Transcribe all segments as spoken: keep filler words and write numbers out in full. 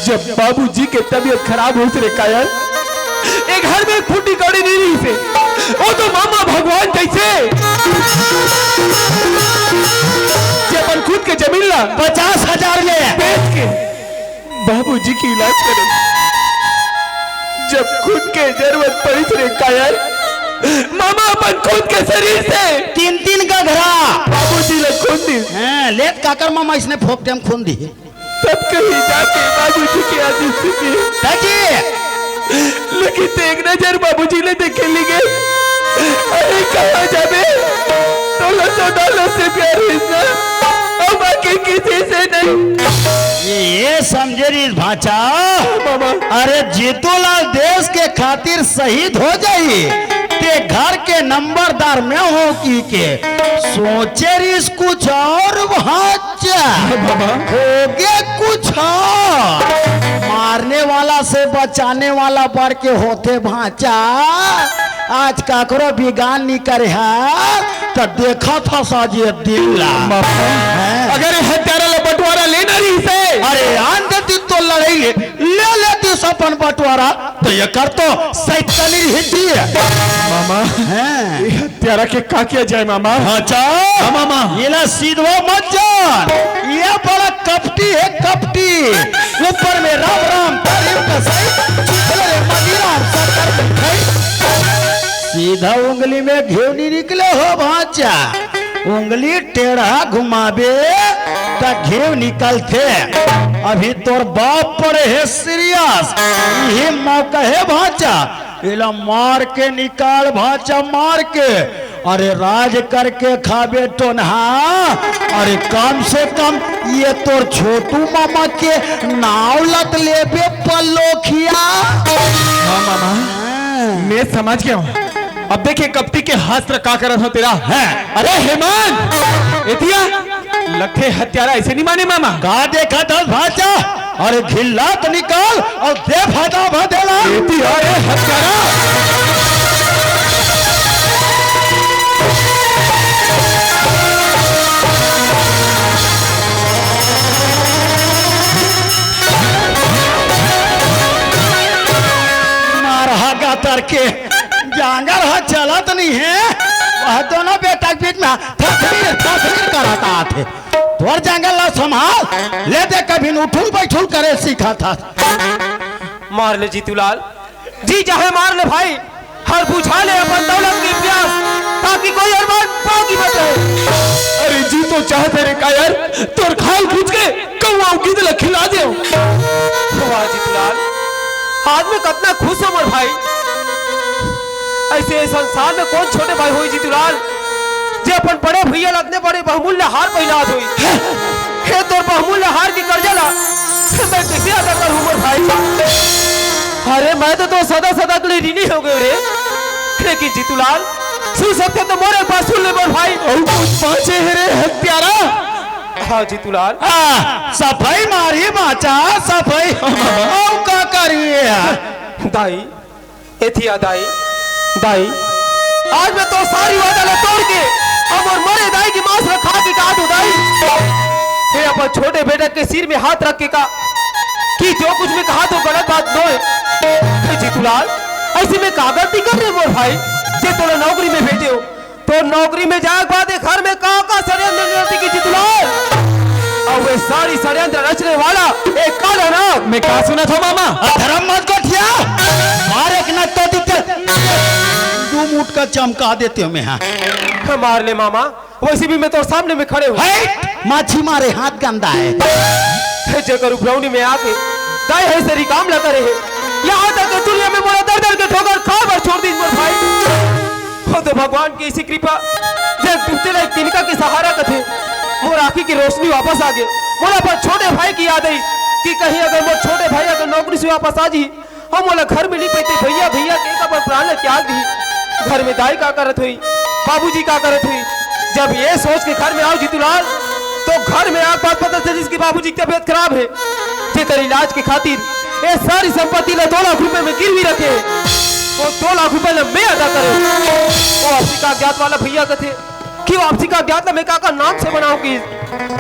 जब बाबूजी के तबीयत खराब होइस रे कायर, ए घर में एक फुट्टी कौड़ी नइ रहिसे। ओ तो मामा भगवान जइसे, जे अपन खुद के जमीन ला पचास हजार में बेच के बाबूजी के इलाज करे। जब खुद के जरूरत पड़िस रे कायर, मामा अपन खुद के शरीर से तीन तीन का घरा बाबूजी ला खून दिस। हाँ, लेत काकर मामा इसने फोकटे म खून दिस। तब कहीं जाके बाबूजी के आशीष मिली। दादी! लेकिन ते एक नजर बाबूजी ला देखे नइ गे। अरे कहाँ जाबे? तोला तो डालो से प्यार रहिस ना, अब बाकी किसी से नहीं। ये, ये समझे रहिस भांचा। मामा। अरे जीतूलाल देश के खातिर शहीद हो जाही, ते घर के नंबरदार मैं हों कहिके सोचे रहिस कुछ अउ भांचा। अच्छा, बाबा। होगे कुछ अउ। मारने वाला से बचाने वाला बढ़ के होथे भांचा। आज काकरो बिगाड़ नइ करे हस, त देखत हस आज ये दिन ला। बाबा, हैं? अगर ये हत्यारा ला बंटवारा लेना रहिसे, अरे आन देतिस तो लड़ई ले, ले लेतिस अपन बंटवारा। त एकर तो सैतनी रहितिस। मामा, हैं? ये हत्यारा के का किया जाए मामा? अच्छा। हाँ मामा। एला सीधवा मत जान, ये बड़ा कपटी हे, कपटी। ऊपर में राम राम, तारीफ का सही, चिखले रे मनी राम, सकर मिठाई। सीधा उंगली में घीव नइ निकले हो भांचा, उंगली टेढ़ा घुमाबे त घीव निकलथे। अभी तोर बाप पड़े हे सीरियस, इही मौका हे भांचा, एला मार के निकाल भांचा, मार के। अरे राज करके खाबे टोनहा, अरे कम से कम ये तोर छोटू मामा के नाव ला त लेबे पल्लोखिया। हाँ मामा, हाँ। मैं समझ गया हूँ। अब देखिए कपटी के हाथ का करत हो तेरा। हैं? अरे हेमंत, एती आ। लगथे हत्यारा अइसे नइ माने मामा। का देखत हस भांचा? अरे घिल्ला त निकाल अउ दे फायदा भदेला। एती आ रे हत्यारा। मारहा गातर के जांगर ह चलत नइ हे, वह दोनों बेटा के बीच में थथवीर, थथवीर करत आथे। तोर जांगर ला संभाल, ले दे कभी उठुल बैठुल करे सीखत हस। मार ले जीतूलाल, जी चाहे मार ले भाई, हर बुझा ले अपन दौलत के प्यास, ताकि कोई अरमान बाकी मत रहे। अरे जी तो चाहत हे रे कायर, तोर खाल खींच के कौआ अउ गिद्ध ला खिला देव। वाह जीतूलाल, आज मैं कतना खुश हूँ मोर भाई। अइसे ए संसार में कोन छोटे भाई होही जीतूलाल, जे अपन बड़े भइया ला अतने बड़े बहुमूल्य हार पहिनात होही। हे तोर बहुमूल्य हार के करजा ला मैं कइसे अदा करहूँ मोर भाई? अरे मैं तो, तो सदा सदा के लिए ऋणी हो गयो रे। लेकिन जीतूलाल, सुन सकथे त मोर एक बात सुन ले मोर भाई। अउ कुछ बाँचे हे रे हत्यारा? हाँ जीतूलाल। आ, सफई मारी बाँचा, सफई। अउ का करी? दाई, एती आ दाई, दाई, आज मैं तोर सारी वादा ला तोड़ के अउ मोर मरे दाई के मांस ला खा के कहत हों दाई, हे अपन छोटे बेटा के सिर में हाथ रख के कह कि जो कुछ मैं कहत हों गलत बात नोहे। हे जीतूलाल, अइसे मैं का गलती करे रेहेंव मोर भाई, जे तोला नौकरी में भेजे हों? तोर नौकरी में जाए के बाद ए घर में का का षड्यंत्र रचथे कि जीतूलाल? अउ ए सारी षड्यंत्र रचने वाला ए काला नाग। मैं का सुनत हों मामा? अधरम मत गोठिया। मार एक ना तो दिते। दू मुटका चमका देतेंव मैं, हाँ। मार ले मामा, वइसे भी मैं तोर सामने में खड़े हों। हट! माछी मारे हाथ गंदा हे। हे जेकर उपरौनी में आके दाई हे सरी काम ला करे हे, यहाँ तक के दुनिया में मोला दर दर के ठोकर खाए बर छोड़ दिस मोर भाई। हो तो भगवान के अइसे कृपा, जे डूबते ला एक तिनका के सहारा कथे, मोर आँखी के रोशनी वापस आ गे। मोला अपन छोटे भाई के याद आइस कि कहीं अगर मोर छोटे भाई अगर नौकरी से वापस आ जाही, हम ओला घर में नइ पातेंव भइया, भइया कहिके अपन प्राण ला त्याग दिही। घर में दाई का करत होही, बाबूजी का करत होही। जब ए सोच के घर में आएंव जीतूलाल, तो घर में आए के बाद पता चलिस कि बाबूजी के तबीयत खराब हे, जेकर इलाज के खातिर ए सारी संपत्ति ला दो लाख रुपए में गिरवी रखे हे। ओ दो लाख रुपए ला मैं अदा करेंव। ओ आपसी कागजात वाला भइया कथे कि ओ आपसी कागजात ला मैं काकर नाम से बनाहूँ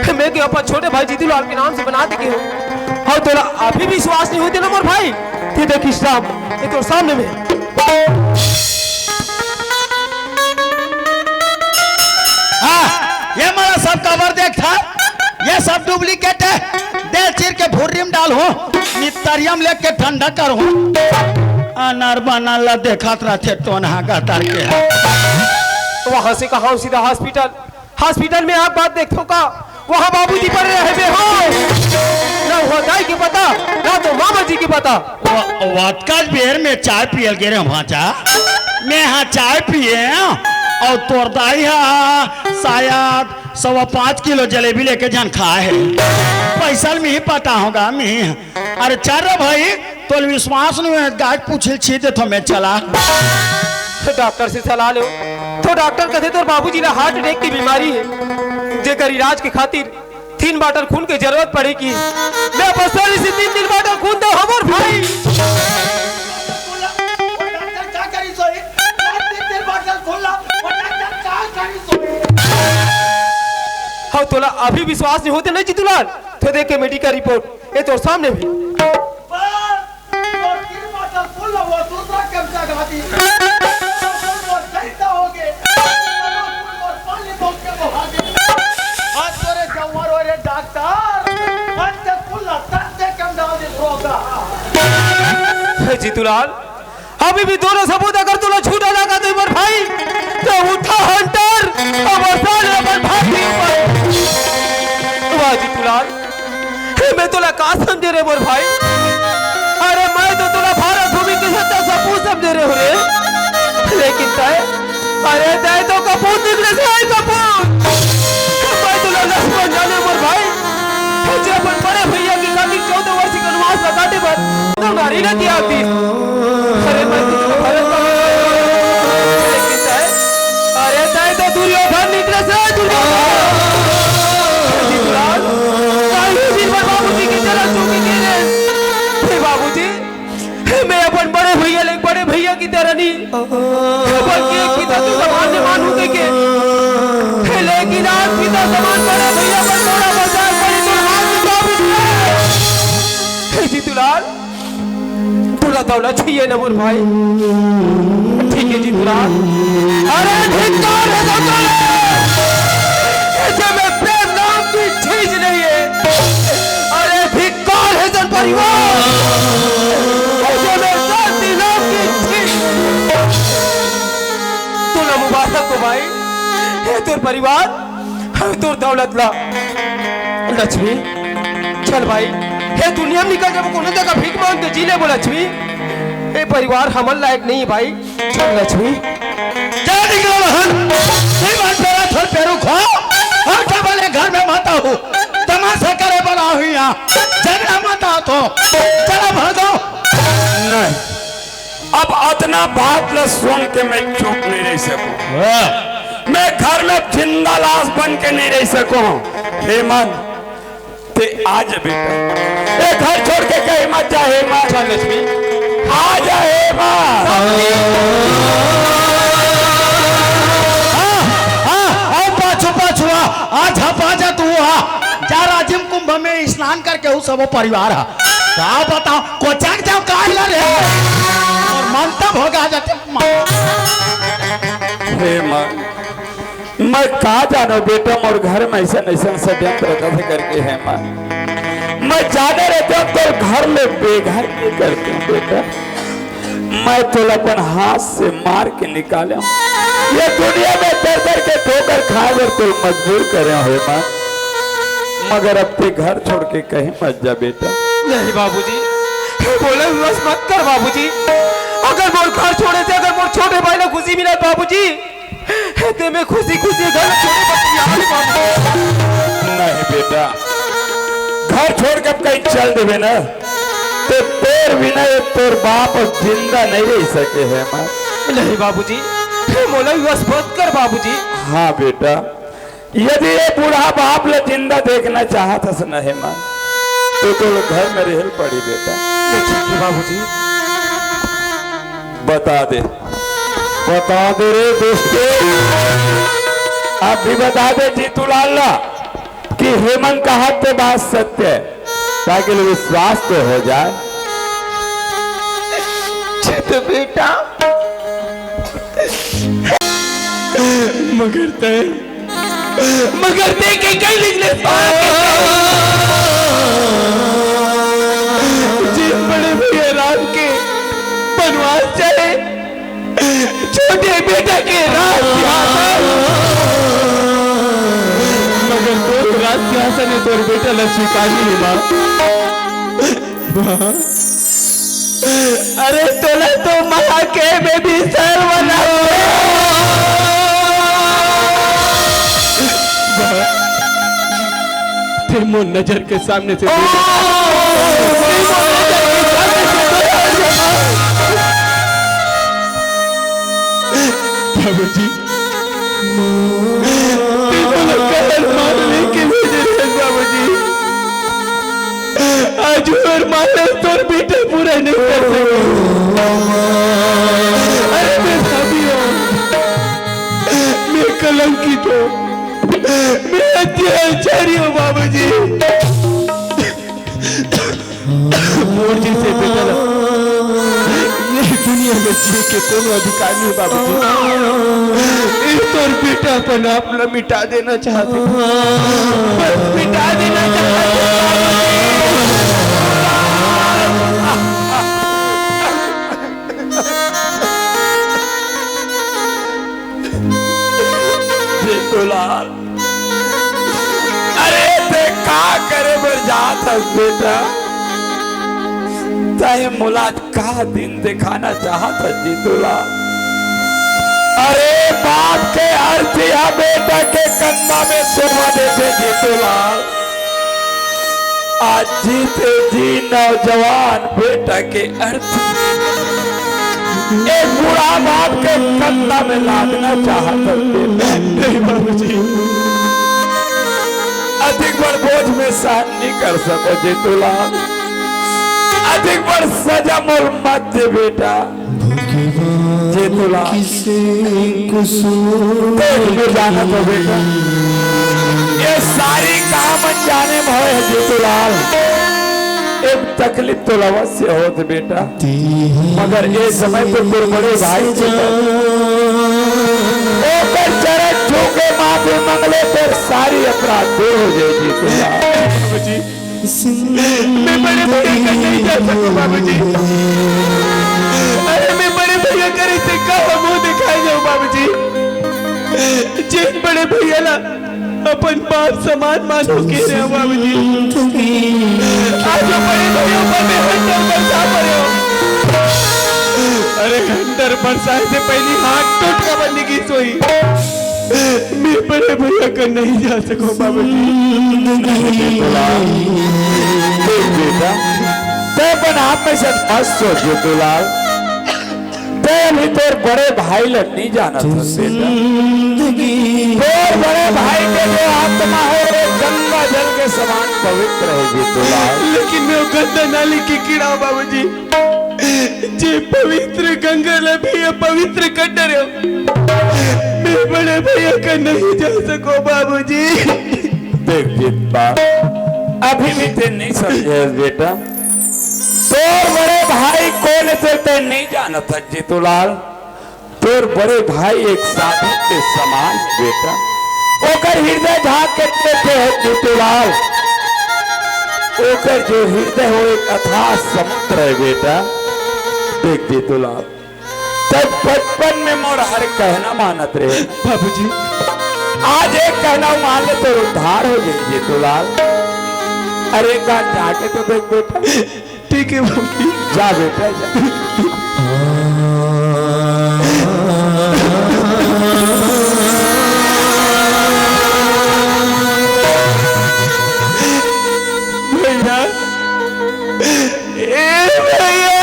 कि मैं के अपन छोटे भाई जीतूलाल के नाम से बना दे के हों। अउ तोला अभी विश्वास नहीं होते ना मोर भाई, ते देख इस राम, ये तोर सामने में। हाँ, ये मोला सब काबर देखथस, ये सब duplicate हे। दे चीर के भुर्री म डालहूँ, नितरिया म लेके ठंडा करहूँ। अनार बनार ला देखत रहिथे टोनहा गतर के। वहाँ से कहाँ सीधा hospital, hospital में आप बात देखथो का? वहाँ बाबूजी परे रहे बेहोश, ना वहाँ दाई के पता, ना तो मामा जी के पता। व-, वतका बेर में चाय पिए ल गे रहेंव भांचा, मैं हा चाय पिए अउ तोर दाई हा शायद सवा पाँच किलो जलेबी लेके झन खाए हे। पैसा ल मिही पटाहूँ गा मिही। अरे चल रे भाई, तोला विश्वास नहीं हे, गाय के पूछी ल छींच देथों मैं, चला। तो डॉक्टर से सलाह लो, तो डॉक्टर कथे तोर बाबूजी ला heart attack के बीमारी हे, जेकर इलाज के खातिर तीन bottle खून के जरूरत पड़ही। मैं बस इसे तीन, तीन bottle खून दे हमर भाई। हाँ, तोला अभी विश्वास नहीं होते नहीं जीतूलाल, तो देख के medical report, ये तोर सामने भी। हे जीतूलाल, अभी भी दोनों सबूत अगर तोला झूठा लगा तो मोर भाई, तो उठा hunter, अब आसान अपन भाई के ऊपर। वाह जीतूलाल, हे मैं तोला का समझे रे मोर भाई? अरे मैं तो तोला भारत भूमि के सच्चा सपूत समझे रे हो रे, लेकिन तय, अरे तय तो कपूत निकले से आई कपूत। मैं तोला लक्ष्मण जाने मोर भाई, जे अपन बड़े भैया के खातिर चौदह वर्ष के वनवास ला काटे बर तो नारी न त्याग दी। अरे मैं तुझको भरत का लेकिन तय, अरे तय तो दुर्योधन निकले से दुर्योधन। हे जीतूलाल, काहे दिन भर बाबूजी की तरह चौकी के रे? हे बाबूजी, हे मैं अपन बड़े भैया ले बड़े भैया की तरह नहीं, बल्कि एक पिता के समान ने मानू के के। हे लेकिन आज पिता समान बड़े भैया पर थोड़ा बजाय पड़ी तो हाथ में बाबूजी। हे जीतूलाल, तोला दौलत चाहिए ना मोर भाई? ठीक है जीतूलाल। अरे धिक्कार हे दौलत, ऐसे में प्रेम नाम की चीज नहीं है। अरे धिक्कार हे जन परिवार, ऐसे में शांति नाम की चीज। तोला मुबारक हो भाई, हे तोर परिवार, हे तोर दौलत ला। लक्ष्मी, चल भाई, हे दुनिया में निकल जाबो, कोनो जगह भीख मांग के जी लेबो लक्ष्मी। हे परिवार हमन लायक नहीं है भाई, चल लक्ष्मी। जा निकल हन, नहीं मान तेरा थल पेरू खो, हम सब वाले घर में माता हूँ, तमाशा करे बना हुई यहाँ, झगड़ा मत आ तो, चला भागो। नहीं, अब अतना बात ला सुन के मैं चुप नहीं रह सकूं। हाँ। मैं घर में जिंदा लाश बन के नहीं रह सकूं। हेमंत, ते आ जा बेटा, ए घर छोड़ के कहीं मत जा हेमंत। चल लक्ष्मी। आ जा हेमंत। हाँ, हाँ, आओ पाछू, पाछू आ, आ झपा जा तू आ, जा राजिम कुंभ में स्नान करके उ सबो परिवार हा। का बताओ, कोचक जाओ काहे ला रे? और मन तब होगा जाते माँ। हे माँ, मैं का जानो बेटा, मोर घर में ऐसा ऐसा षड्यंत्र रचा थे करके हे माँ। मैं जाने रहते हूँ तो घर में बेघर नहीं करते हूँ बेटा। मैं तोला अपन हाथ से मार के निकाले हूँ। ये दुनिया में दर दर के ठोकर खाए बर तो मजबूर करे हूँ हे माँ। मगर अब ते घर छोड़ के कहीं मत जा बेटा। नहीं बाबूजी, मोला विवश मत कर बाबूजी। अगर मोर घर छोड़े से अगर मोर छोटे भाई ला खुशी मिलत बाबूजी, ते मैं खुशी खुशी घर छोड़े बर तैयार हूँ बाबूजी। नहीं बेटा, घर छोड़ के अब कहीं चल देबे ना, तो तोर बिना ये तोर बाप अब जिंदा नहीं रह सके हे माँ। नहीं बाबूजी, मोला विवश मत कर बाबूजी। हाँ बेटा, यदि ये बूढ़ा बाप ला जिंदा देखना चाहत हस न हे माँ, तो तोर घर में रहल पड़ी बेटा। ठीक है बाबूजी। बता दे, बता दे रे दोस्तों, आप भी बता दे जीतूलाल ला कि हेमंत कहा ते बात सत्य है। ताकि विश्वास तो हो जाए। छत बेटा, मगर तय, मगर तय के कई निकले, जिन बड़े भैया राम के बनवास जाए, छोटे बेटा के राज सिंहासन। मगर तोर राज सिंहासन हे, तोर बेटा ला स्वीकार नहीं हे माँ। अरे तोला तो माँ के में भी सर बना। ते मोर नजर के सामने से दूर, ते मोर नजर के सामने से दूर हो जा। बाबूजी, ते मोला कल मार लेके भेजे रहे बाबूजी। आज हर माले तोर बेटा पूरा नहीं कर सके। अरे मैं भाभी हूँ, मैं कलंकित हूँ, मैं अत्याचारी हूँ बाबूजी। मोर जैसे बेटा ला ये दुनिया में जिए के कोनो अधिकार नहीं बाबूजी। ये तोर बेटा अपन आप ला मिटा देना चाहत हे, बस मिटा देना चाहत हे। जीतूलाल, अरे ते का करे बर जात हस बेटा? तय मोला का दिन दिखाना चाहत हस जीतूलाल? अरे बाप के अर्थी ह बेटा के कंधा में शोभा देथे जीतूलाल। आज जीते जी नौजवान बेटा के अर्थी एक बूढ़ा बाप के कंधा में लादना चाहत हस बेटा। नहीं बाबूजी, अधिक बड़ बोझ में सहन नहीं कर सको जीतूलाल, अधिक बड़ सजा मोर मत दे बेटा। जीतूलाल, देख, मैं जानत हूँ बेटा, ये सारी काम अनजाने में होय हे जीतूलाल। एक तकलीफ तो अवश्य होत बेटा, मगर ये समय तो तोर बड़े भाई के ओकर चरण छू के माफी मंगले, तोर सारी अपराध दूर हो जाए जीतूलाल। मैं बड़े भैया कर नहीं जा सकूं बाबूजी। अरे मैं बड़े भैया करे से का मुंह दिखाए जाऊं बाबूजी? जिन बड़े भैया ला अपन बाप समान मानो के रहे हो बाबूजी। आज वो बड़े भैया ऊपर में हंटर बरसा पड़े हो। अरे हंटर बरसाए से पहली हाथ टूट का बंदी की सोई। मैं बड़े भैया कर नहीं जा सकूं बाबूजी। देख बेटा, तय अपन आप में से मत सोच जीतूलाल, तय अभी तोर बड़े भाई ल नहीं जानत हस बेटा। तोर बड़े भाई के जो आत्मा हे वो गंगा जल के समान पवित्र हे जीतूलाल। लेकिन मैं वो गंदा नाली के कीड़ा हूं बाबूजी, जे पवित्र गंगा ला भी अपवित्र कर डरे हो। मैं बड़े भैया कर नहीं जा सको बाबूजी। देख जीतूलाल, अभी भी तय नहीं समझे हस बेटा। तोर बड़े भाई कोन हे तय नहीं जानत हस जीतूलाल। तोर बड़े भाई एक साथी के समान हे बेटा। ओकर हृदय झांक के देखे हस जीतूलाल, ओकर जो हृदय हे वो एक अथाह समुद्र हे बेटा। देख जीतूलाल, तय बचपन में मोर हर कहना मानत रहे बाबूजी। आज एक कहना मान ले तो उद्धार हो जाए जीतूलाल। अरे एक बार जाके तो देख बेटा। ठीक है बाबूजी। जा बेटा जा। भैया, ए भैया।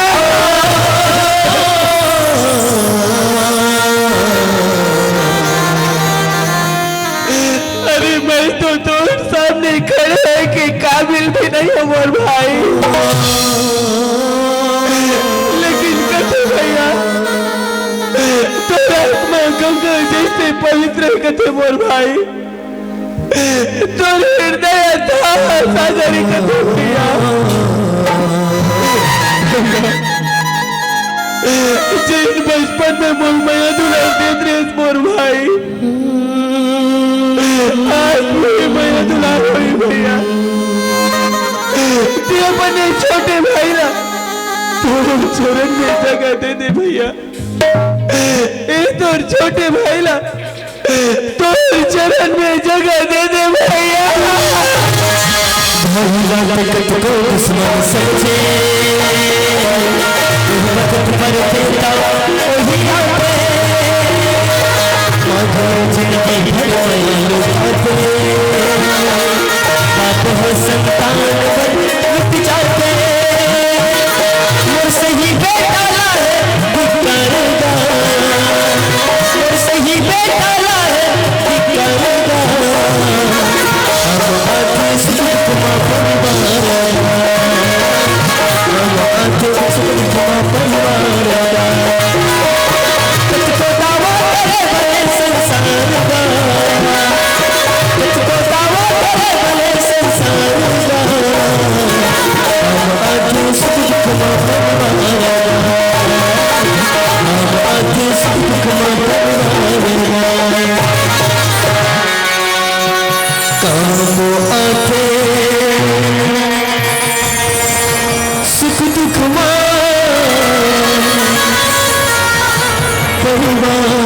अरे मैं तो तोर सामने खड़े होए के काबिल भी नहीं हूँ मोर भाई। लेकिन कथे भैया, तोर आत्मा गंगा जैसे पवित्र हे कथे मोर भाई। तोर हृदय अथाह सागर हे कथे भैया। में मोर मया दुलार देत रहिस मोर भाई। आज भी मया दुलार होई भैया। ते अपने छोटे भाई ला तोर चरण में जगह दे दे भैया। ए तोर छोटे भाई ला तोर चरण में जगह दे दे भैया। भैया के कतको दुश्मन समझे, वक्त पर देता वही आते। माधो जिंदगी भर में लुटाते, बाप हो संतान बन लुट जाते। मोर सही बेटा ला है धिक्कारदा, मोर सही बेटा ला है धिक्कारदा। हम आके सुख दुख मा परिवार, हम आके सुख दुख मा परिवार। कतको दावा करे भले संसार दा, कतको दावा करे भले संसार दा। हम आके सुख दुख मा परिवार, हम आके सुख दुख मा परिवार। काम आके सुख दुख मा परिवार।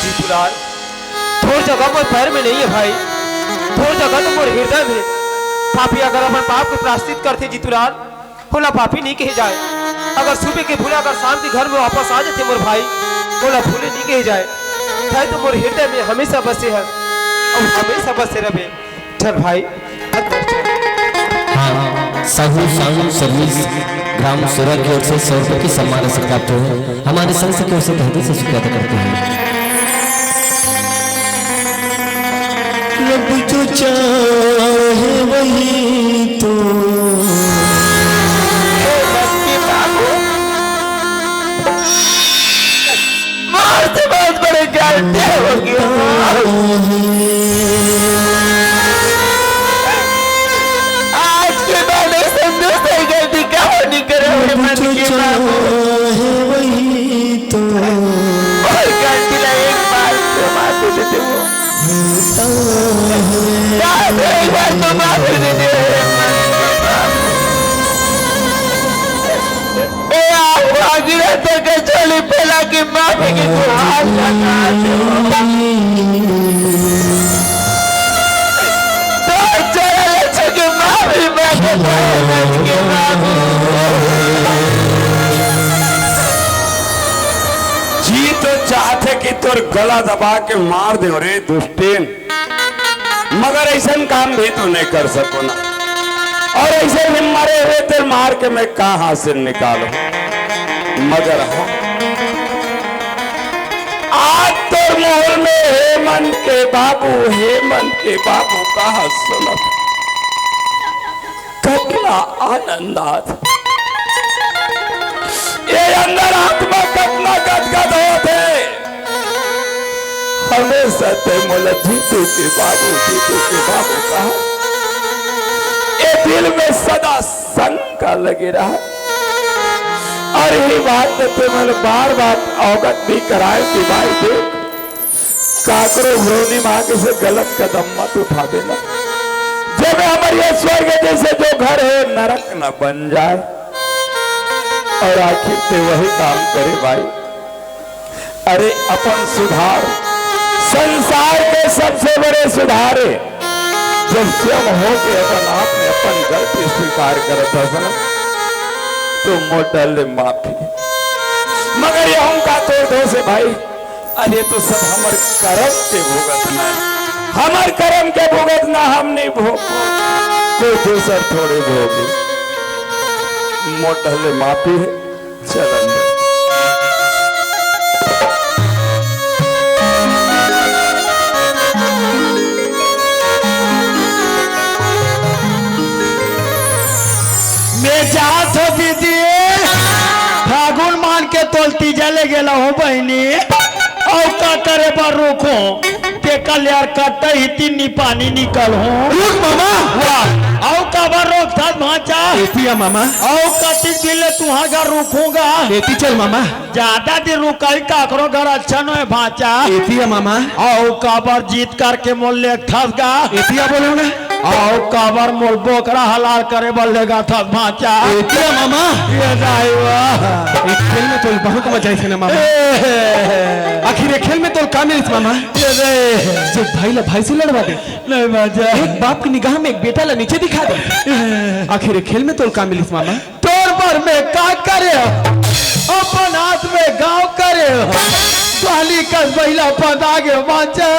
जीतूलाल, तोर जगह मोर पैर में नहीं है भाई, तोर जगह तो मोर हृदय में। पापी अगर अपन पाप के प्रायश्चित करथे जीतूलाल, ओला पापी नहीं कहे जाए। अगर सुबह के भूला अगर शाम के घर में वापस आ जाथे मोर भाई, ओला भूले नहीं कहे जाए। तैं तो मोर हृदय में हमेशा बसे हस, अउ हमेशा बसे रहे। चल भाई, अंदर चल। हाँ, साहू साउंड सर्विस ग्राम सोरा की ओर से सौ रुपए की सम्मान राशि प्राप्त हुई है। हमारे संघ की ओर से तहे दिल से शुक्रिया अदा करते हैं। रब जो चाहे वही तो। हे बस्ती बाबू, मार से बहुत बड़े गलती हो गई। आज के बाद ऐसा दूसरी गलती कबो नहीं करे, हे बस्ती बाबू। चाहे वही तो। और गलती ला एक बार क्षमा दे देते हो। ए, आप भागीरथ के चोली फैला के माफी की गुहार लगा दो। तो चले छुके माफी मांगे, के माफी। जी तो चाहथे कि तोर गला दबा के मार दे रे दुष्टेन। मगर ऐसन काम भी तो नहीं कर सको ना। और ऐसे में मरे हुए तेरे मार के मैं कहाँ से निकालूं? मगर हाँ, आज तोर मोहल में हेमंत के बाबू, हेमंत के बाबू कहा सुनत। कतना आनंद आत। ये अंदर आत्मा कतना गदगद होत हे। हमेशा ते मोला जीतू के बाबू, जीतू के बाबू कहा। ये दिल में सदा शंका लगे रहा। और ये बात ते मोला बार-बार अवगत भी कराए कि भाई देख, काकरो भरोनी माँ के से गलत कदम मत उठा देना। जब हमारे ये स्वर्ग जैसे जो घर है, नरक न बन जाए। और आखिर ते वही काम करे भाई। अरे अपन सुधार, संसार के सबसे बड़े सुधारे, जब स्वयं हो के अपन आप में अपन गलती स्वीकार करत हस ना, तो मोटल माफी। मगर ये हम का तोड़ दो से भाई, अरे तो सब हमर करम के भुगतना है, हमर करम के भुगतना हम नहीं भोग, कोई दूसर थोड़े भोगे। मोटल माफी है। चल अंदर। मैं जात हो दीदी, फागुन मान के तोल तीजा ले गेला हो बहिनी। अउ का करे बर रोको? के कल्याण कट्टा ही तीन नी पानी निकल हो। रुक मामा। वाह, अउ का बर रोक था भांचा? एती आ मामा। अउ कतिक दिन ले तुंहर घर रुकहूं गा? एती चल मामा। जादा दिन रुकई काकरो घर अच्छा नोहे भांचा। एती आ मामा। अउ काबर जिद करके मोर लेगथस गा? एती आ बोलेंव ना। अउ काबर मोर बोकरा हलाल करे बर लेगथस भांचा। एती आ मामा। ए दाई वाह। ए खेल में तोला बहुत मजा आइस ना मामा। ए। आखिर ए खेल में तोला का मिलिस मामा? ए रे। जे भाई ला भाई से लड़वा दे। नहीं भांचा। एक बाप की निगाह में एक बेटा ला नीचे दिखा दे। आखिर ए खेल में तोला का मिलिस मामा? तोर बर में का करे, अपन हाथ में घाव करे। काली कस बइला पदा गे भांचा,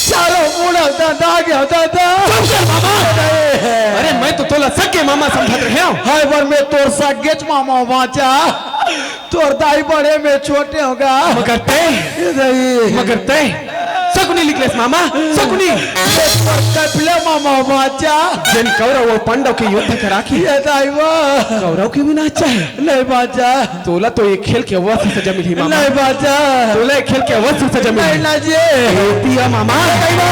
चारों मुड़ा ददा गे दादा। चुप कर मामा। अरे। अरे मैं तो तोला सगे मामा समझत रहेंव। हाय बर में तोर सगेच मामा भांचा। तोर दाई बड़े में छोटे होगा। मगर तैं, ए दाई। मगर तैं सकुनी निकलेस मामा, सकुनी। तोर कपले मामा भांचा। जेन कौरव अउ पांडव के युद्ध करा के ए दाई वाह। कौरव के विनाश चाहे। नहीं भांचा। तोला तो ए खेल के अवश्य सजा मिलही मामा। नहीं भांचा। तोला ए खेल के अवश्य सजा मिलही। नहीं ना जी। एती आ मामा। नहीं ना।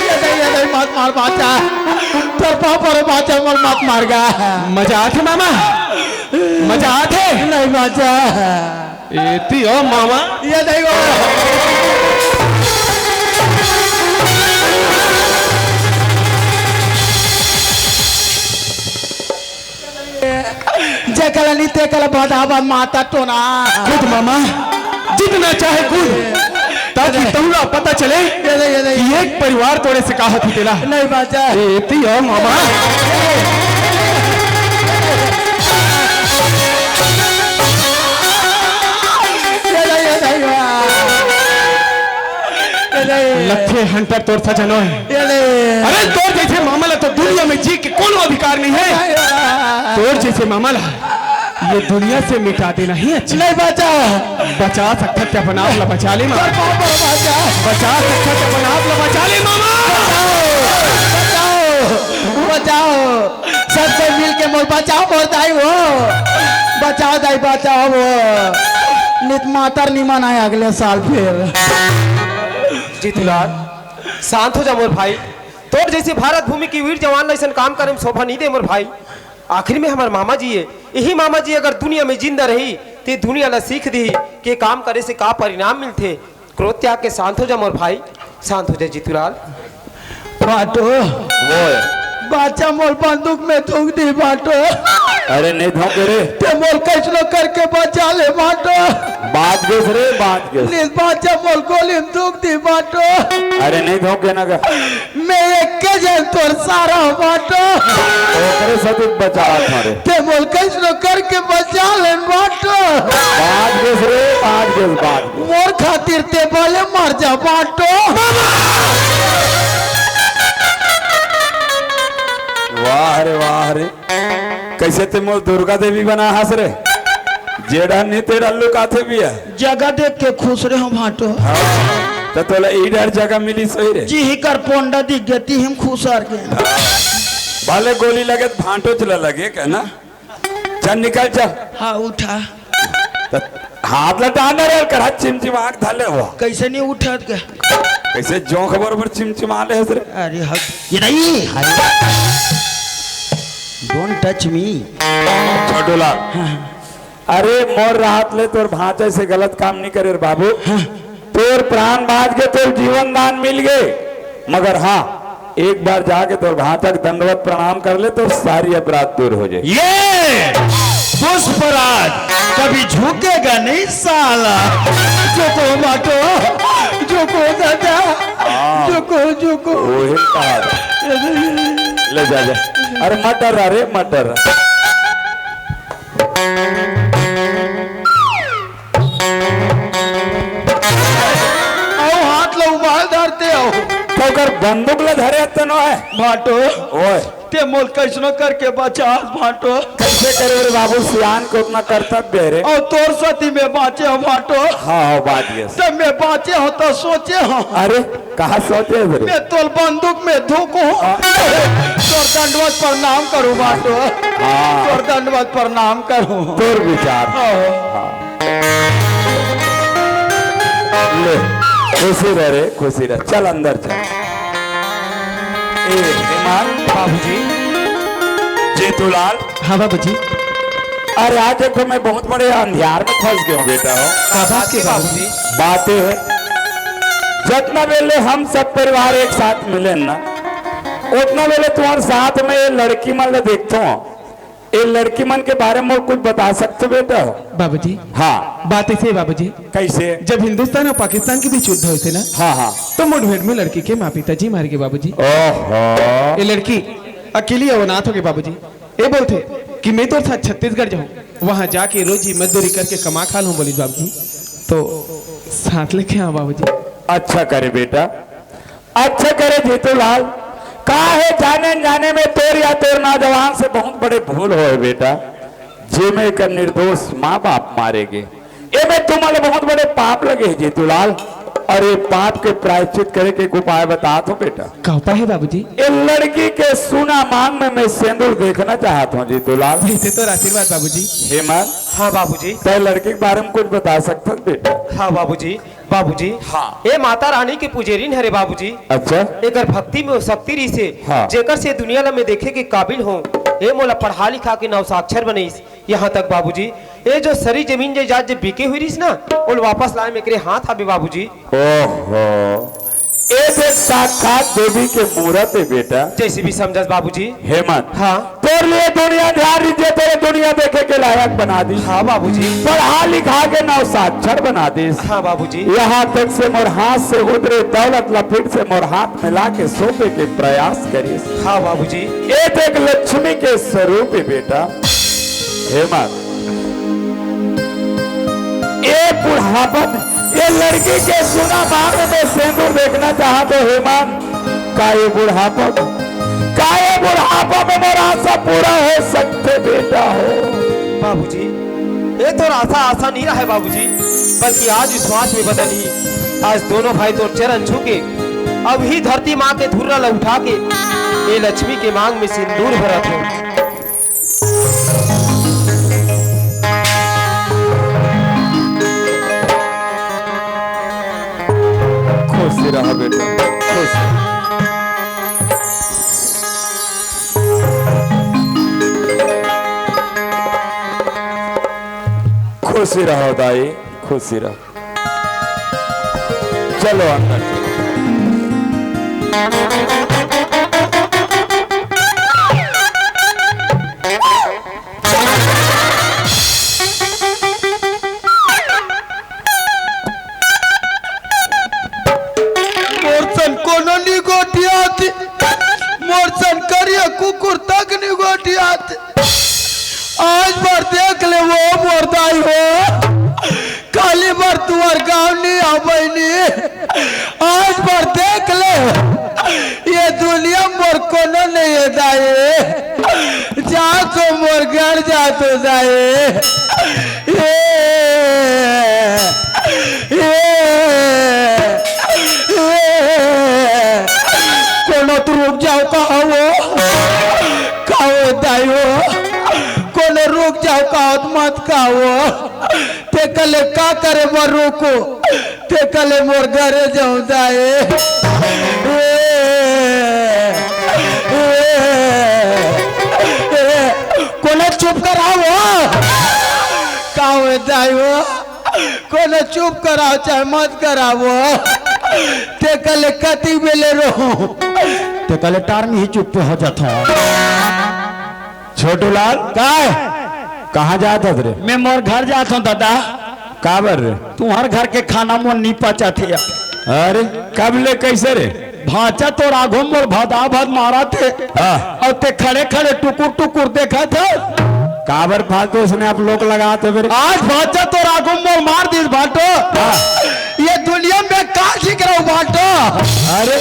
ए दाई, ए दाई, मत मार भांचा। तोर पाँव परो भांचा, मोला मत मार गा। मजा आथे मामा, मजा आथे। नहीं भांचा। एती ओ मामा। ए दाई ओ। जेकर नी तेकर बदाबद माता टोना। कूद मामा, जितना चाहे कूद, ताकि तोला पता चले ये नहीं, ये नहीं। कि एक परिवार तोड़े से का होथे तेला। नहीं भांचा। एती ओ मामा। ये नहीं, ये नहीं, वाह। ये नहीं। लखे हंटर तोर सजनो है। ये नहीं। अरे तोर जैसे मामा ला तो दुनिया में जी के कोनो अधिकार नहीं है। नहीं, वाह। तोर जैसे मामा ला ये दुनिया से मिटा देना ही अच्छा। नहीं भांचा। बचा सकथस ते अपन आप ला बचा ले मामा। पर पाँव परो भांचा। बचा सकथस ते अपन आप ला बचा ले मामा। बचाओ, बचाओ, बचाओ। सब कोई मिल के मोला बचाओ, मोर दाई हो। बचाओ दाई, बचाओ वो। नित मातर निमन आय अगले साल फिर। जीतूलाल, शांत हो जा मोर भाई। तोर जैसे भारत भूमि के वीर जवान ला अइसन काम करे में शोभा नहीं दे मोर भाई। आखिर में हमर मामा जी हे, इही मामा जी अगर दुनिया में जिंदा रही, ते दुनिया ला सीख दिही के काम करे से का परिणाम मिलथे। क्रोध त्याग के शांत हो जा मोर भाई, शांत हो जा जीतूलाल। भांटो। ओए। भांचा मोला बंदूक में धुक दिही भांटो। अरे नहीं धोके रे। ते मोला कइसनो करके बचा ले भांटो। बांच गेस रे, बांच गेस। नहीं भांचा मोला गोली में धुक दिही भांटो। अरे नहीं धोके ना गा। मैं एक्के झन तोर सारा हंव भांटो। ओकरे सेती बचावत हंव रे। ते मोला कइसनो करके बचा ले भांटो। बांच गेस रे, बांच गेस, बांच गेस। मोर खातिर ते भले मर जा भांटो। वाह रे, वाह रे। कइसे ते मोला दुर्गा देवी बना हस रे? जेड़ा नी तेड़ा लुकाथे बिया। जगह देख के खुश रहे हो भांटो। हाँ, त तोला ई डर जगह मिली सही रे। जी ही कर पोंडा दिख गती हम खुश आर के। भले गोली लगे त भांटो चला लगे का ना। चल निकल चल। हाँ उठा। त हाथ ला टान रे, करा चिमचिम आँख धले हो। कइसे नहीं उठत के? कइसे जोंक बरोबर चिमचिमा ले हस रे? अरे हट। ये नहीं। Don't touch me। छोटूलाल। हाँ। अरे मोर राहत ले तोर भांचा से गलत काम नहीं करे रे बाबू। हाँ। तोर प्राण बांच गे, तोर जीवन दान मिल गे, मगर हाँ, एक बार जाके तोर भांचा के दंडवत प्रणाम कर ले, तोर सारी अपराध दूर हो जाए। ये पुष्पराज कभी झुकेगा नहीं साला। झुको भांटो, झुको दादा, हाँ। झुको, झुको। ओहे कहा। ले जा, जा। अरे मत डर रे, मत डर। अउ हाथ ला उबाल धरते हो। त ओकर बंदूक ला धरे हस त नोहे। भांटो। ओए। ते मोला कइसनो करके बचास भांटो। कइसे करे रे बाबू, सियान के ओतना कर्तव्य हे रे। अउ तोर सेती में बांचे हो भांटो। हाँ, हाँ, बांच गेस। त में बांचे हो त सोचे हो। अरे, कहाँ सोचे हे रे? में तोला बंदूक में धोकहूँ। हाँ। तोर दंडवत प्रणाम करूँ भांटो। हाँ। तोर दंडवत प्रणाम करूँ। तोर विचार। हाँ। हाँ। ले, खुशी रह रे, खुशी रह। चल अंदर चल। ए, हेमंत। बाबूजी। जीतूलाल। हाँ बाबूजी। अरे, आज एक तो मैं बहुत बड़े अंधियार में फंस गया हूँ बेटा। हो? का बात के बाबूजी? बात ये है, जितना बेले हम सब परिवार एक साथ मिले ना, उतना बेले तुम्हारे साथ में ये लड़की मन ले देखता हूँ। ए लड़की मन के बारे में कुछ बता सकते बेटा? बाबूजी। हाँ। बात ऐसे है बाबूजी। कैसे? जब हिंदुस्तान और पाकिस्तान के बीच युद्ध होइस ना, हाँ, हाँ। तो मुठभेड़ में लड़की के माँ पिताजी मार गे बाबूजी। ओहो। ए लड़की अकेली अउ अनाथ होगे बाबूजी। ए बोलथे कि मैं तोर साथ छत्तीसगढ़ जाहूँ, वहाँ जाके रोजी मजदूरी करके कमा खा लूँ बोलिस बाबूजी। तो साथ लेके आव बाबूजी। अच्छा करे बेटा, अच्छा करे जीतूलाल, का हे जाने अनजाने में तोर या तोर नौजवान से बहुत बड़े भूल होय बेटा, जेमे एकर निर्दोष माँ बाप मारे गे, एमे तुमन ला बहुत बड़े पाप लगे हे जीतूलाल, अउ ये पाप के प्रायश्चित करे के एक उपाय बतात हों बेटा। का उपाय हे बाबूजी? ये लड़की के सुना मांग में मैं सेंदूर देखना चाहत हों जीतूलाल। वैसे तो आशीर्वाद बाबूजी। हेमंत। हाँ बाबूजी। तैं लड़की के बारे में कुछ बता सकथस बेटा? हाँ बाबूजी। बाबूजी, हाँ। ए माता रानी के पुजेरिन हरे बाबूजी। अच्छा। एकर भक्ति में वो शक्ति रहिसे, हाँ। जेकर से दुनिया ला मैं देखे के काबिल हों। ए मोला पढ़ा लिखा के नौ साक्षर बनइस। यहाँ तक बाबूजी, ए जो सरी जमीन जायदाद जे बिके हुई रहिस ना, ओला वापस लाए में एकरे हाथ आबे बाबूजी। ओहो, ए देख साक्षात देवी के मूरत हे बेटा। जैसे भी समझस बाबूजी। हेमंत। हाँ। तोर लिए दुनिया ध्यान रहिथे, तोरे दुनिया देखे के लायक बना दिस। हाँ बाबूजी। पढ़ा लिखा के नौ साक्षर बना दिस। हाँ बाबूजी। यहाँ तक से मोर हाथ से उतरे दौलत ला फिर से मोर हाथ में ला के सौंपे के प्रयास करिस। हाँ बाबूजी। ए देख लक्ष्मी के स्वरूप हे बेटा। हेमंत। ए बुढ़ापा में, ए लड़की के सुना मांग में सेंदूर देखना चाहत हों हेमंत। का ये बुढ़ापा में, का ये बुढ़ापा में मोर आशा पूरा हो सकथे बेटा हो? बाबूजी, ए तोर आशा आशा नहीं रहे बाबूजी, बल्कि आज विश्वास में बदलही। आज दोनों भाई तोर चरण छू के, अब ही धरती माँ के धुर्रा ला उठा के, ए लक्ष्मी के मांग में सिंदूर भरत हों। खुश रहा बेटा, खुश। खुशी रहो दाई, खुशी रहो। चलो अंदर चलो। मोर सन कोनो नी गोठियात, मोर सन करिया कुकुर तक नी गोठियात। आज बर देख ले वो मोर दाई हो, काली बर तुंहर गाँव नी आबे नी। आज बर देख ले, ये दुनिया मोर कोनो नहीं हे दाई। जा तो मोर घर जा तो दाई। ये, ये, ये। कोनो तो रुक जाओ कहा वो, कहा वो दाई हो। कोनो रुक जाओ कहा तो मत कहा वो। तेकर ले का करे बर रुकूं? तेकर ले मोर घरे जाऊं दाई। ए, ए, ए, कोनो चुप कराओ। का होय दाई हो? कोनो चुप कराओ चाहे मत कराओ। तेकर ले कतिक बेले रोहूं? तेकर ले टार में ही चुप हो जाता। छोटू लाल, काय? कहाँ जात हस रे? मैं मोर घर जात हों दादा। काबर रे? तुंहर घर के खाना मोर नी पचत हे। अरे, कब ले कैसे रे? भांचा तोर आघू मोर भदा भद मारत हे। हाँ। अउ तें खड़े खड़े टुकुर टुकुर देखत हस। काबर फालतू उसने आप लोग लगात हस रे? आज भांचा तोर आघू मोर मार दिस भांटो। हाँ। ये दुनिया में का ठीक रहूं भांटो? अरे,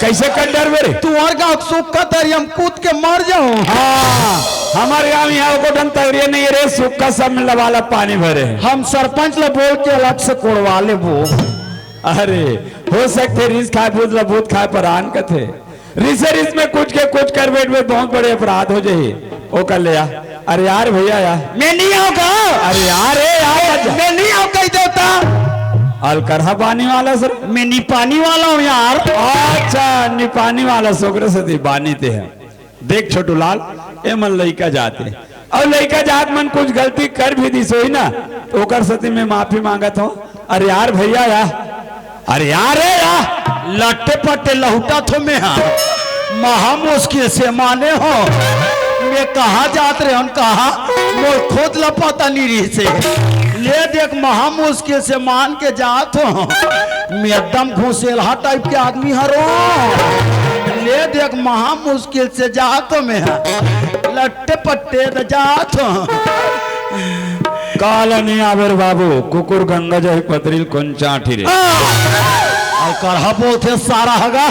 कैसे कर डरबे रे? तुंहर गाँव सुक्खा तरिया में कूद के मर जाहूं। हाँ, हमर गाँव इहाँ एको ठन तरिया नहीं हे रे, सुक्खा सब में लबालब पानी भरे हे। हम सरपंच ला बोल के अलग से कोड़वा लेबो। अरे, हो सकथे रिस खाए भूत ला भूत खाए परान कथे। रिसे रिस में कुछ के कुछ कर बैठबे, बहुत बड़े अपराध हो जाही। ओ कर ले आ। अरे यार भैया यार। मैं नहीं आऊंगा। अरे यार, ए यार। मैं नहीं आऊंगा, कही देवता। अलकरहा बानी वाला सर? मैं निपानी वाला हूँ यार। अच्छा, निपानी वाला, सोकरे सेती बानी ते है। देख छोटू लाल, ए मन लइका जात हे, अउ लइका जात मन कुछ गलती कर भी दिस होही ना, तो ओकर सेती मैं माफी मांगत हूँ। अरे यार भैया यार, अरे यार रे यार, लट्टे पट्टे लहुटा थो मैं हा, महा मुश्किल से माने हो। मैं कहाँ जात रहे हन, कहाँ, मोर खुद ला पता नहीं रही से। ले देख, महा मुश्किल से मान के जात हो। मैं एकदम घुसेलहा टाइप के आदमी हरो। ले देख, महा मुश्किल से जात हो मैं हा। लट्टे पट्टे त जात हो। काला नहीं आवे रे बाबू, कुकुर गंगा जही पतरील कोन चाटी रे। आ! अलकरहा बोलथे सारा हगा।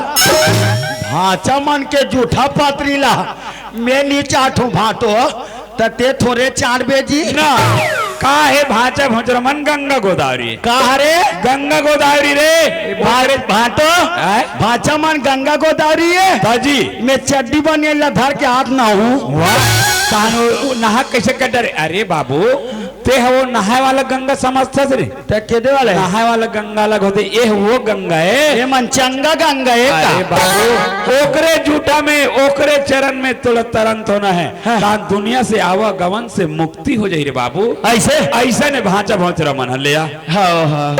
भांचा मन के जूठा पतरीला मैं नी चाटू भांटो, त ते थोरे चाटबे जी। ना, का हे भांचा भोंचरा मन गंगा गोदावरी? का हरे? गंगा गोदावरी रे। भारे भांटो, हैं? भांचा मन गंगा गोदावरी हे। ता जी। मैं चड्डी बनियान ला धर के हाथ नहाहूँ। वाह, तानो नहा कैसे कर डरे? अरे बाबू, ते ह वो नहाए वाला गंगा समझथस रे? ते केदे वाला हे? नहाए वाला गंगा अलग होथे, ये वो गंगा हे। ये मन चंगा गंगा हे का? अरे बाबू, ओकरे जूठा में, ओकरे चरण में तोला तरंत होना हे। हाँ। तान दुनिया से आवागमन से मुक्ति हो जाही रे बाबू। ऐसे? ऐसे ने भांचा भोंचरा मन ह ले आ। हाँ, हाँ।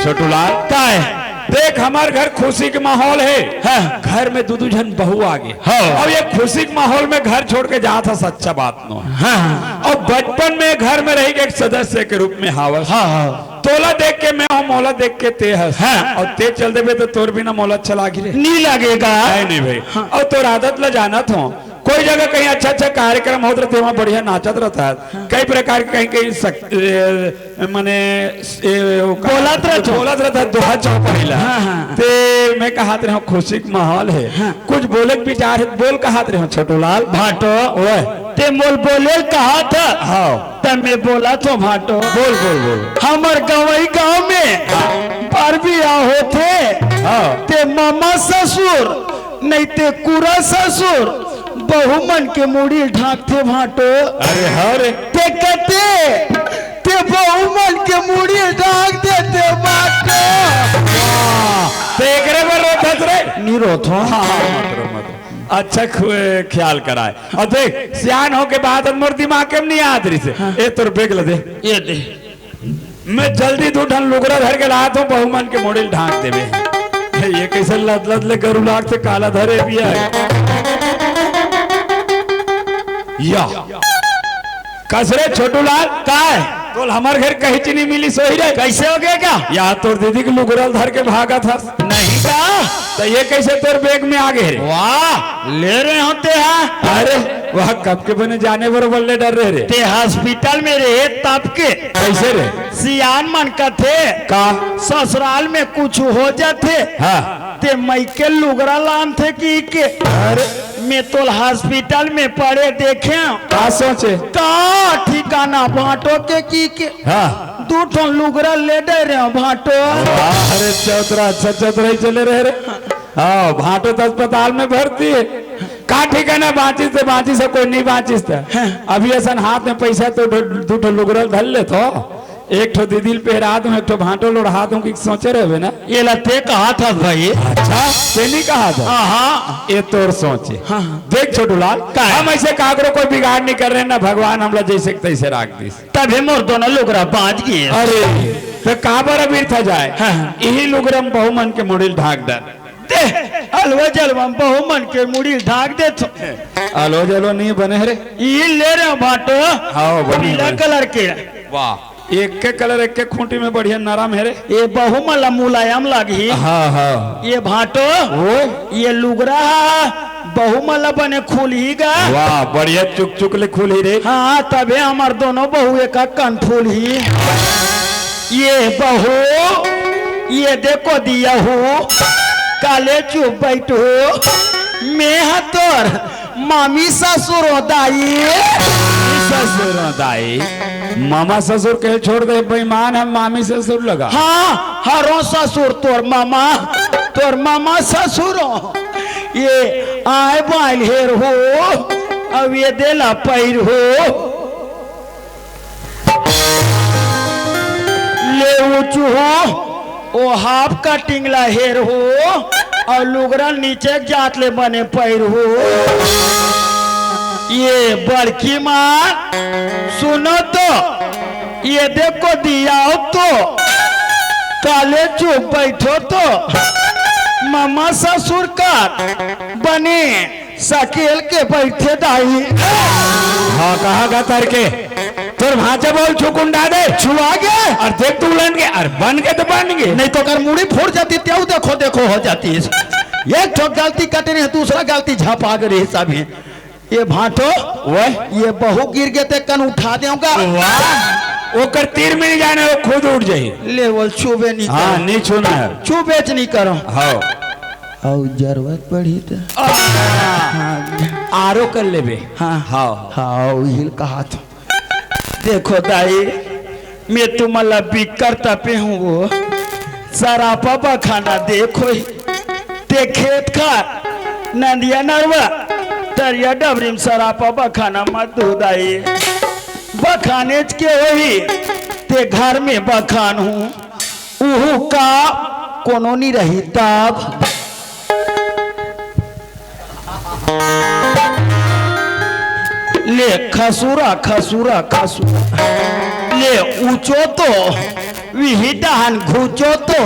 छोटू लाल, काय? देख, हमर घर खुशी के माहौल हे। हाँ। घर में दू दू झन बहू आगे। हाँ। अब ये खुशी के माहौल में घर छोड़ के जात हस, अच्छा बात नो हे। हाँ। अब बचपन में घर में रही के एक सदस्य के रूप में हावस। हाँ, हाँ। तोला देख के मैं हूँ, मोला देख के ते हस। हाँ। अउ ते चल देबे तो तोर बिना मोला अच्छा लागी रे? नहीं लगेगा। नहीं, नहीं भाई। हाँ। अउ तोर आदत ला जानत हूँ, कोई जगह कहीं अच्छा अच्छा कार्यक्रम होत रहिथे, वहाँ बढ़िया नाचत रहता है। हाँ। कई प्रकार के कहीं कहीं सक-, ए, माने, ए, वो का-, बोलत रहत हो। बोलत रहत है, दोहा चौपाई ला। हाँ, हाँ। ते मैं कहत रहे हूँ, खुशी के माहौल हे। हाँ। कुछ बोले के विचार हे, बोल कहत रहे हूँ, छोटू लाल। भांटो। ओए। ते मोल बोले कहत ह। हाँ। त मैं बोलत हूँ भांटो। बोल, बोल, बोल। हमर गंवई गांव में हाँ। बार बियाह होथे। हाँ। ते ममा ससुर नहीं ते कुरा ससुर बहू मन के मुड़ी ढांकथे भांटो। अरे हाँ रे। ते कथे, ते बहू मन के मुड़ी ढांक देथे भांटो। वाह, ते एकरे बर रोथस रे? नी रोथो। हाँ, हाँ, मत रो, मत रो। अच्छा खु-, ख्याल कराए। अउ देख, सियान होके बात अब मोर दिमाग के नहीं आत रहिसे। हाँ। ए तोर बेग ल दे। ये दे। मैं जल्दी दू ठन लुगरा धर के लात हूँ, बहू मन के मुड़ी ल ढांक देबे। ये कैसे लद लद ले गरुलाट से काला धरे भी है। या। कस रे छोटू लाल? काय? तोल हमर घर कहीं चीनी मिली सोही रे। कैसे हो गया क्या? या तोर दीदी के लुगरा ल धर के भागत हस। नहीं का? तो ये कैसे तोर बेग में आ गए रे? वाह, ले रहे होते हैं। अरे, वह कब के बने जाने बरोबर ले डर रहे रे। ते हॉस्पिटल में रहे तब के। कैसे रे? सियान मन कथे, का? ससुराल में कुछ हो जाथे, हाँ। ते मइके लुगरा लानथे कि के। अरे। मैं तोल हॉस्पिटल में पड़े देखे। का सोचे? का ठिकाना भांटो के कि के। हाँ। दू ठो लुगरा ले डरे रहे भांटो। वाह, अरे चौतरा, अच्छा चौतरा ही चले रहे रे। हाँ, भांटो तो अस्पताल में भर्ती हे। का ठिकाना बांचिस ते बांचिस हे, कोई नहीं बांचिस ते। हाँ। अभी असन हाथ में पैसा तो दू ठो लुगरा धर ले तो, एक ठो दीदी ल पहरा दूं, एक ठो भांटो लोढ़ा दूं कि सोचे रहबे ना। ये ला ते कहा था भाई। अच्छा, ते नहीं कहा था। हाँ, हाँ। ये तोर सोच हे। हाँ, हाँ। देख छोटू लाल, का है? हम ऐसे काकरो कोई बिगाड़ नहीं कर रहे ना, भगवान हमला जैसे के तैसे राख दिस। तभे मोर दोनों लुगरा बांच गए। अरे, तो काबर अबीर था जाए? हाँ, हाँ। यही लुगरा म बहू मन के मुड़ी ल ढांक दे। दे, अलवा जलवा म बहू मन के मुड़ी ल ढांक दे तो। अलवा जलवा नहीं बने रे। ई ले रहे भांटो। हाँ, बने पीला बने। कलर के। वाह, एक के कलर एक के खूंटी में बढ़िया नरम हे रे। ये बहू मन ला मुलायम लगही। हाँ, हाँ। ये भांटो। ओए। ये लुगरा हा, बहू मन ला बने खुलही गा। वाह, बढ़िया चुक चुक ले खुलही रे। हाँ, तभे हमर दोनों बहू एक कन फूलही। ये बहू, ये देखो दिया हूँ, काले चुप बैठो, मैं हा तोर मामी ससुर हो दाई। ससुर हो दाई, मामा ससुर के छोड़ दे, बेईमान हे, मामी ससुर लगा। हाँ, हरो ससुर तोर मामा, तोर मामा ससुर हो। ये आए बाइल हेर हो, अब ये देला पैर हो। ले ऊंचू हो, ओ हाफ कटिंग ला हेर हो, अउ लुगरा नीचे के जात ले बने पहिर हो। ये बड़की माँ, सुनो तो, ये देखो दिया हो तो, काले चुप बैठो तो, ममा ससुर का बने सकेल के बैठे दाई। हाँ, कहा गा तर के? तोर भांचा बोल छुकुंडा दे। छुआ गे? अउ देख तू उलन गे, अउ बन गे तो बन गे। नहीं तो कर मुड़ी फूट जाती, तेऊ देखो, देखो हो जाती। एक ठो गलती कटे नहीं, दूसरा गलती झपा गे रही सब ही। ये भांटो, ओए? ये बहू गिर गे ते कन उठा देऊंगा। वाह, ओकर तीर में नहीं जाने, वो खुद उठ जाई। ले वो छुबे नहीं हाँ, करो। नहीं छूना है। छुबे च नहीं करो। हाँ। अउ जरूरत पड़ी तो हाँ। आरो कर लेबे। हाँ। हाँ। हाँ, उहिल कहा था। देखो दाई, मैं तुमन ला बिक्कर तपे हूँ वो। सरापा बखाना देखो ही। ते खेत खार, नदिया नरवा, तरिया डबरी में सरापा बखाना मत दो दाई। बखानेच के होही, ते घर में बखान हूँ। उहू का कोनो नी रही तब। ले खसुरा, खसुरा, खसुरा। ले ऊंचो तो, विही डहन घुचो तो।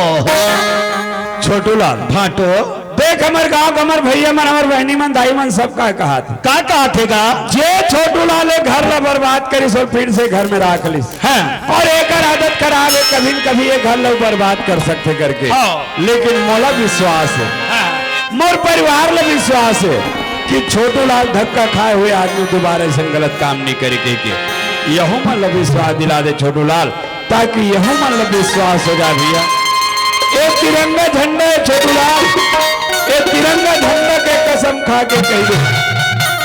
छोटू लाल। भांटो। देख, हमर गांव के हमर भैया मन, हमर बहनी मन, दाई मन, सब का कहा थे। का कहा थे गा? जे छोटू लाल ए घर ला बर्बाद करिस अउ फिर से घर में राख लिस। हाँ। अउ एकर आदत खराब हे, कभी न कभी ए घर ला बर्बाद कर सकथे करके। हाँ। लेकिन मोला विश्वास हे, हाँ। मोर परिवार ला विश्वास हे कि छोटू लाल धक्का खाए हुए आदमी दोबारा अइसन गलत काम नहीं करे के, के। यहू मन ला विश्वास दिला दे छोटू लाल, ताकि यहू मन ला विश्वास हो जा भैया। ए तिरंगा झंडा हे छोटू लाल, ए तिरंगा झंडा के कसम खा के कहि दे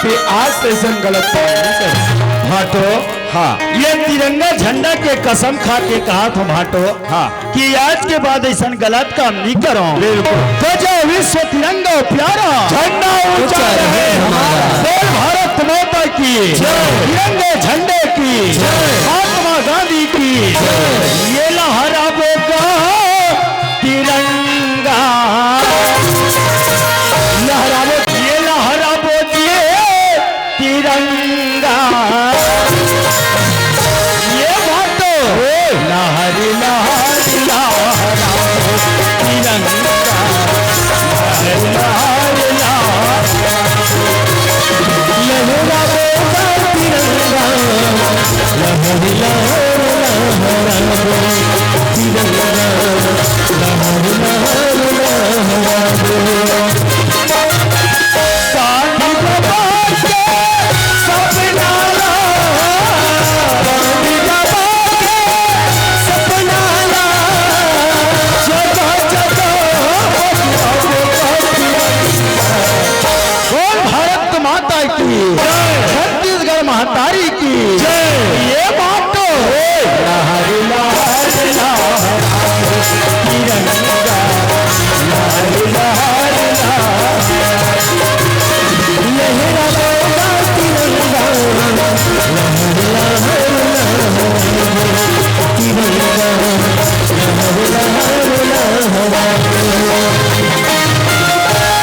कि आज से अइसन गलत काम नहीं करे। भांटो, हाँ। ये तिरंगा झंडा के कसम खा के कहा था भांटो हाँ। कि आज के बाद अइसन गलत काम नहीं करो। बिल्कुल। ध्वजा विश्व